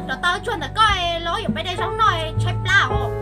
Rov tau tsuag ntawm koj los yuav peb daim zoo no tshaib plab os.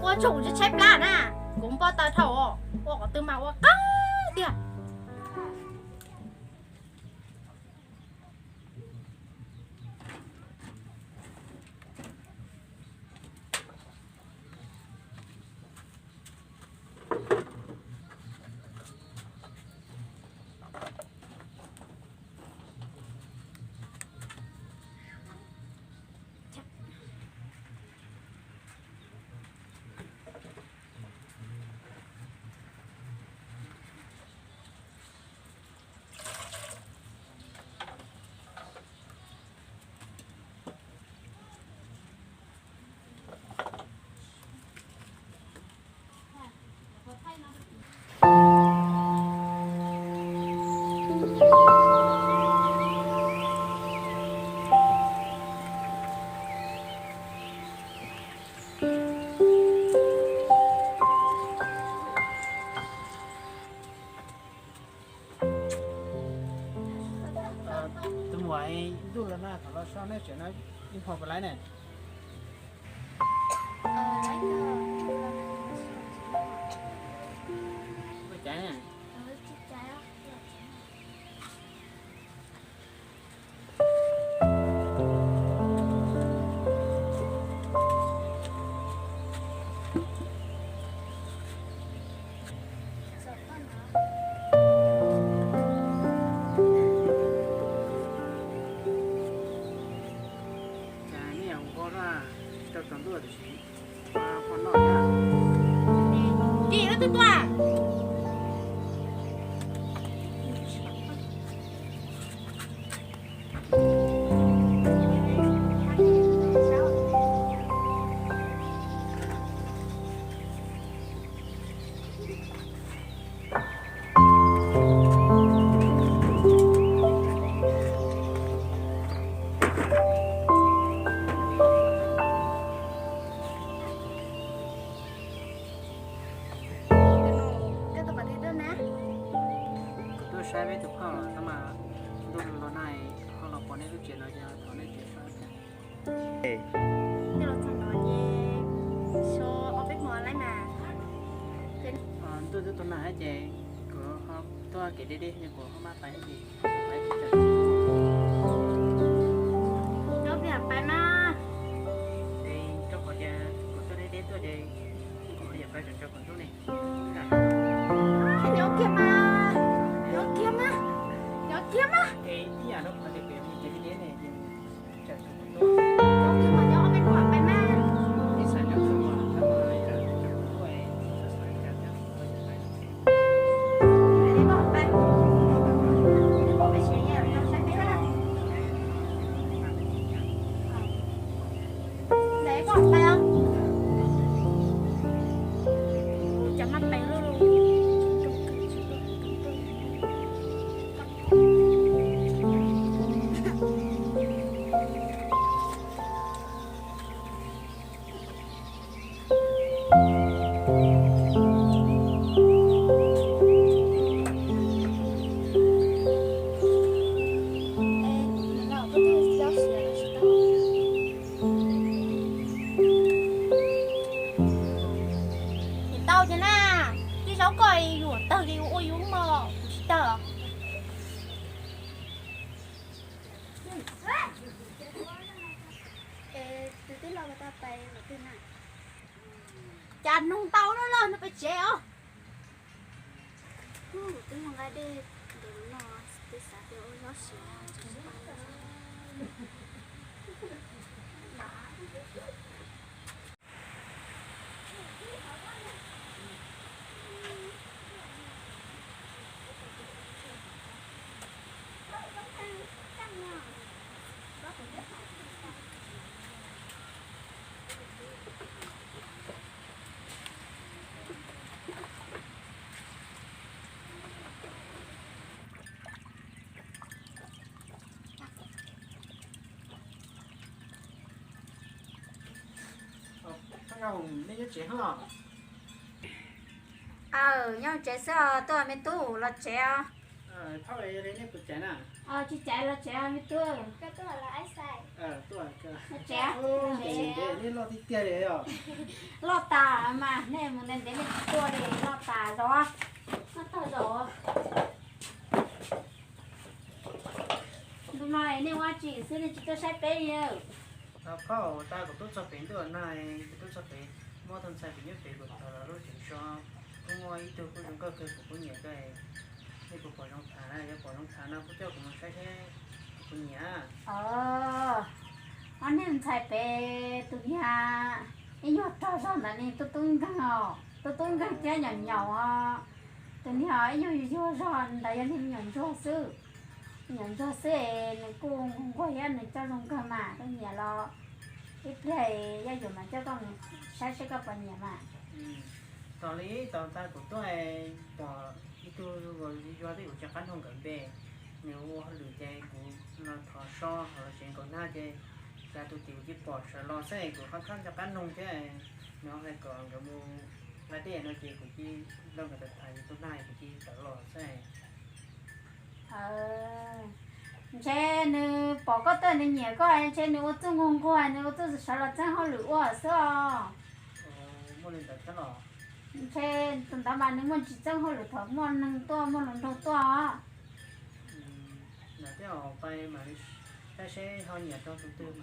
Ua tsaug kuv tshaib plab na, kuv npau taws dhau, ua qhov twg mas ua qab tiag. Tus muam, ntuj los nag, thov los so nej tsev no ib hmo puas laib ne? Ua cas ne? Cas nej ua nqo dua, tsis tau tsaus ntuj tiam sis ua hmo noj thiab. Dim lub twg tuaj. Kuv tuaj saib peb tus phauj no mas, Los no ho los pom nej lub tsev no yog thov nej tsev so. Tej los txog no ces so ob peb hmo laib mas. Ntuj twb tau nag ces kuv ho tuaj kev deb deb ces kuv ho maj pais ces pais. Cov pais mas. Ces rau qhov tias kuv tuaj deb deb tuaj ces kuv ho yuav pais tsam tsam kuv ntub ne. Nyob kiag mas, nyob kiag mas, nyob kiag mas. Nyob kiag mas, nyob ob peb hnub mam pais mas. Tsis tau thiab na, tib zaub koj yuam tawg li ua yus mog, kuv tsis tawg. Tus tij laug ko tau pais qhov twg na? Cas nug ntau lawm, nug pem tsev os. Twb nqa dej ntev no, twb xav tias ua zaub siav. Aw, nyob tsev xwb os, tuaj me tub los tsev os. Tsis caiv los tsev me tub. Los tsev. Loj tas mas nej mus ntev ntev nej tsis tuaj li, loj tas zog. Loj tas zog. Ntu no nej ua tsi xwb nej tsis tuaj saib peb li? Phauj, tas kuv tub txog pem ntuj na, kuv tub txog pem muaj tus ntxhais pem nyob pem kuv thov los lub tsev so, kuj muaj ib tug kuj zoo nkauj kawg kuv kuj nyiam kawg. Nej puas pom zoo tham na? Yog pom zoo tham no kuj coj kuv mus saib seb kuv puas nyiam. Ob niag ntxhais pem tus niag ib nyuag rog zog ntawd ne, tub tub nkeeg os, tub tub nkeeg thiab nyaum nyaum os. Tus niag ib nyuag yuag zog ntawd yog niag me nyuam ntsuag xwb. Me nyuam ntsuag xwb es nws kuj nquag nquag thiab nws coj zoo kawg mas koj nyiam los ib pliag yog yuav mas coj koj mus saib seb koj puas nyiam mas. Tos li tos tas kuv tuaj pom ib tug yuag twb yuav tsis qab nug nkawd npe, nws ua hauj lwm ces kuv los thov so hauv tsev nkaum nag ces cas tus tim kuv cia pom sawv los xwb kuv qhab qhab nco qab nug thiab. Nws hais kom nkawd mus nqa dej no ces kuv cia nrog nkawd tham tham yus tus nag kuv cia tawm los xwb. Ntshe nws pom koj tuaj nws nyiam koj, ntshe nws ua txuj nquag nquag nws ua txuj sawv los txeeb hauj lwm ua xwb os. Ntshe tus ntawd mas nws muaj tsis txeeb hauj lwm thaum muaj neeg tuaj muaj hluas nraug tuaj os. Saib seb ho nyiam tau tus twg.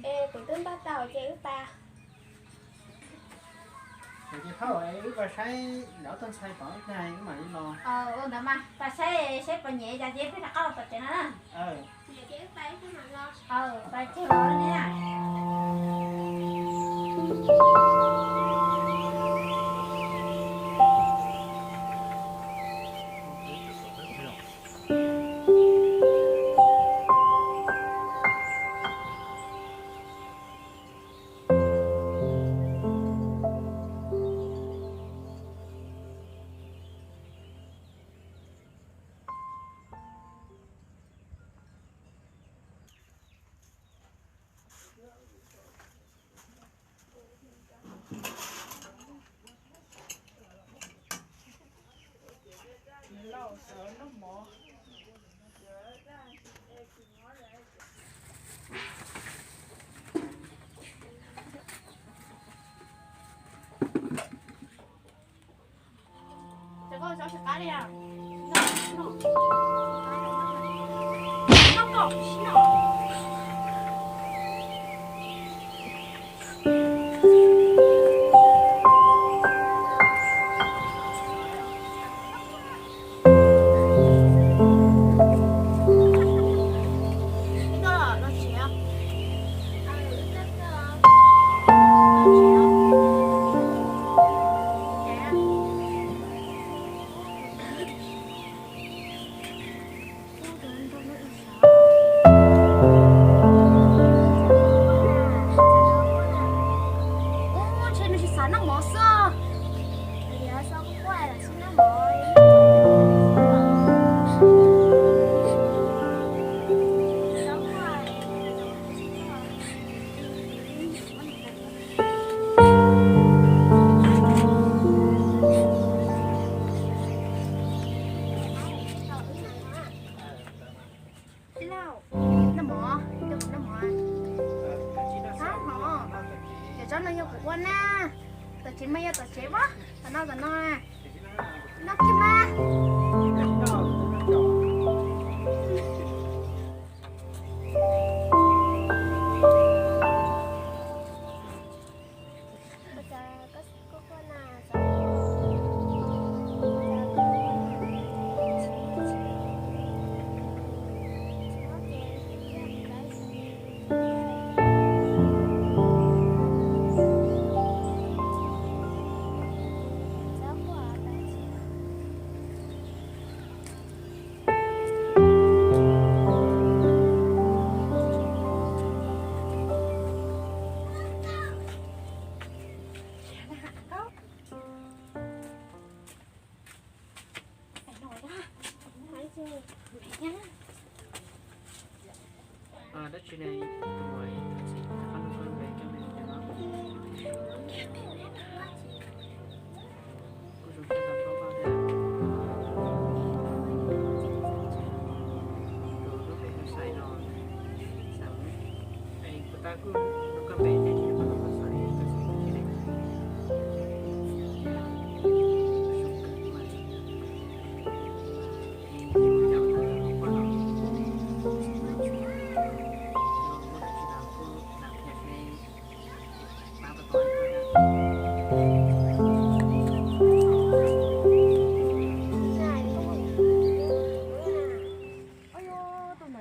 Es kuv twb npaj tau ces wb pais. Ces phauj, wb pais saib lawv tus ntxhais pom wb tag wb mam li los. Ua ntawd mas pais saib seb puas nyiam cas ces peb rov qab los tom tsev no na. Pais tsev los ne. Lauj, sawv noj mov. Ub, ntshe nws tsis xav noj mov xwb. Tij laug, noj mov, noj mov. Ab, hov, cov tsob no yog kuv ua na. Tom tsev mas yog tom tsev as, tom no tom no. Noj kiag mas. Tus ntawd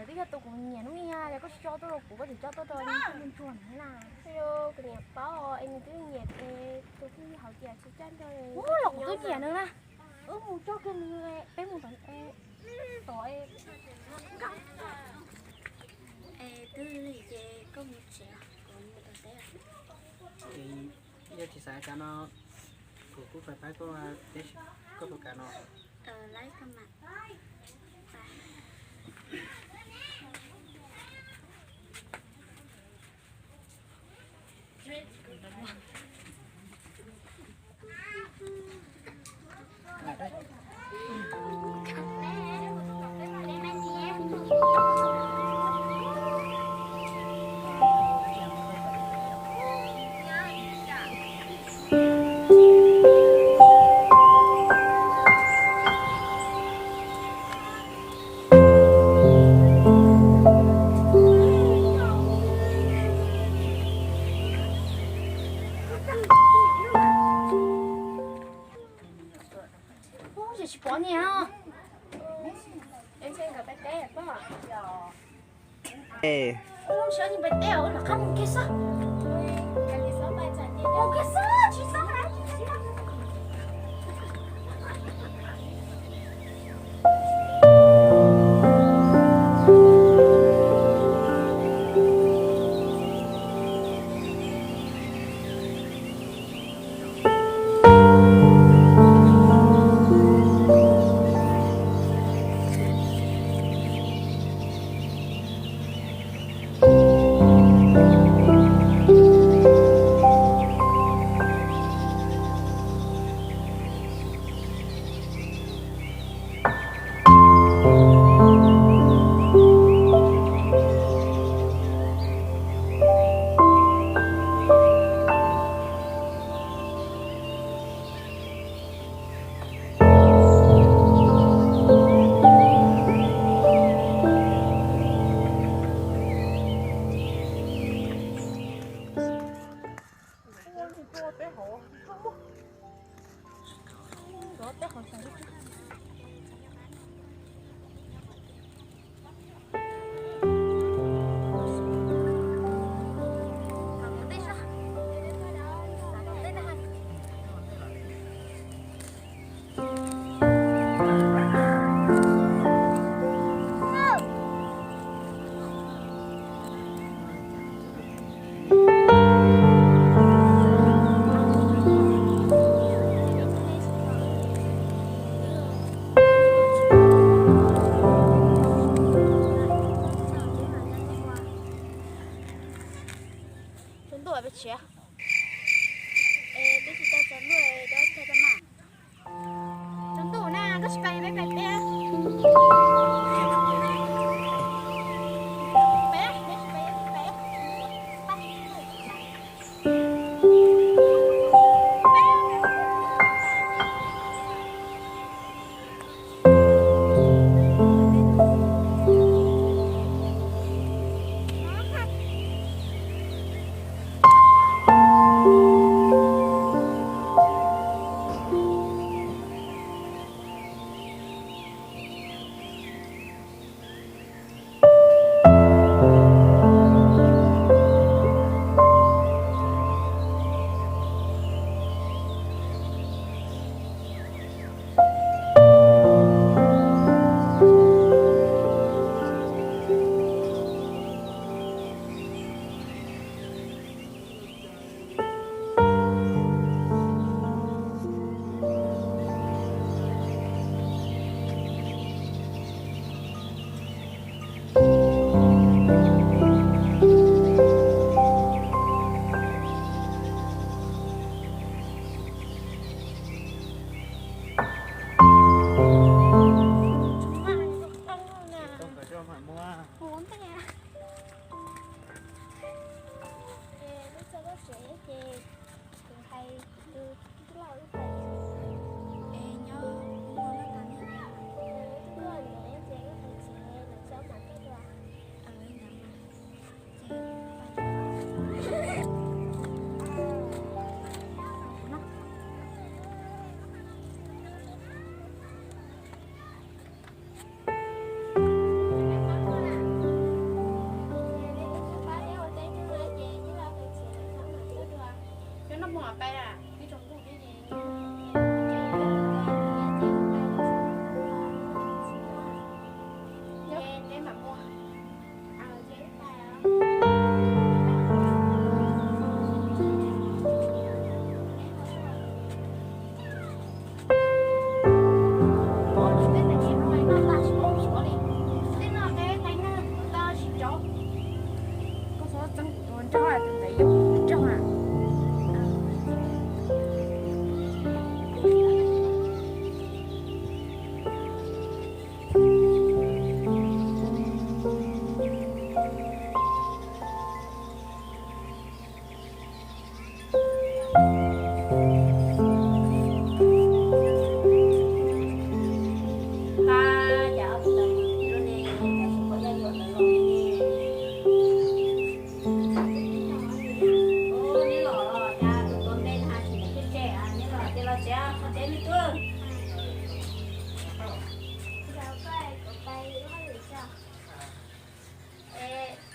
twb yog tus kuv nyiam hnub ib, yog koj tsis coj tuaj rau kuv, koj tseem coj tuaj rau tus ntsuag ntsuag ntawd na. Kuv niam paub es nws twb nyiam es tus twb hauv tias tsis coj nrog. Ub, los kuv twb nyiam nws na. Wb mus coj kiag nws, peb mus tom, tom. Es twb li ces koj mus tsev, kuv mus tom teb. Yog tsis xav kav no, kuv kuj pab koj teb, koj puas kam no? Ub, tsis pom niam.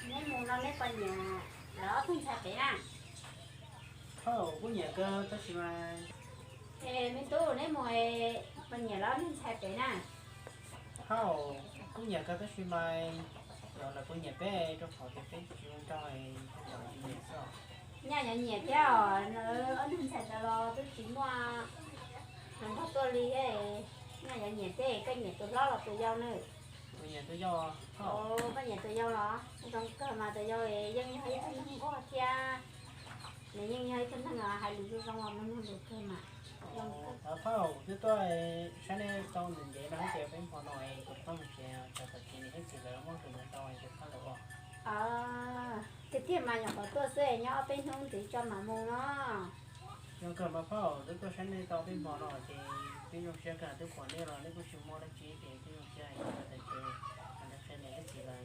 Neb mus no neb poj niam lawv ob tug ntxhais pem na? Hauj, kuj nyiam kawg tab sis mas. Es me tub, neb mus poj niam lawv ob tug ntxhais pem na? Hauj, kuj nyiam kawg tab sis mas, lawv kuj nyiam peb rau qhov tias peb tsis zoo nraug, nyiam xwb. Nyaj yuav nyiam thiab os, ob tug ntxhais ntawd los twb tsis muaj hluas nraug tuaj li. Nyaj yuav nyiam thiab, koj nyiam tus hlob los tus yau na? Kuv nyiam tus yau. Koj nyiam tus yau los? Zoo kawg mas, tus yau yeej yog ib tug neeg nquag thiab, nws yeej yog ib tug neeg hais lus zoo zoo, nws mloog lus kawg mas. Thov phauj, kuv twb tuaj saib nej tau ntev ntev no, ces peb hmo no kuv rov qab mus tsev, tsam tam sim niam thiab txiv lawv muab tus ntawd tau ces phauj lawv ua. Tiag tiag mas nyuam qhuav tuaj xwb, nyob ob peb hnub ntxiv tso mam mus no. Zoo kawg mas phauj, twb tuaj saib nej tau peb hmo no ces peb zoo siab kawg, twb pom nej los nej kuj tsis muaj dab tsi ces peb zoo siab, tam sim niam thiab txiv lawv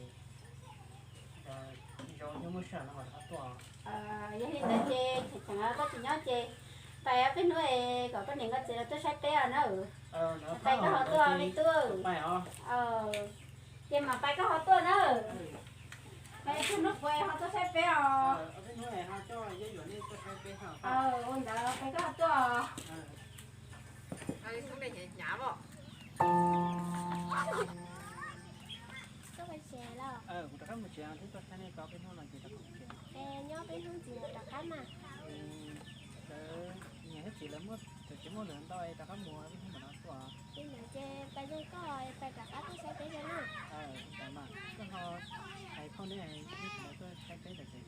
zoo nyob muaj sij hawm no mam rov qab tuaj. Yog li ntawd ces tseem koj tsis nyob ces pais ob peb hnub es kom koj niam koj txiv lawv tuaj saib peb os na. Pais koj ho tuaj me tub. Ces mam pais koj ho tuaj na. Pais ib hnub puas ho tuaj saib peb os? Ua ntawd pais koj ho tuaj. Koj pais tsev lawm? Kuv rov qab mus tsev, twb tuaj saib nej tau peb hnub no ces rov qab mus tsev. Es nyob peb hnub ntxiv rov qab mas. Lawv niam thiab txiv lawv muaj, tsis muaj lawv ntau es rov qab mus peb hnub mam no tuaj. Li ntawd ces pais zoo koj, pais rov qab tuaj saib peb thiab na. Ntawd mas koj ho hais phauj neb, neb tsis lawv tuaj saib peb ntawd ces.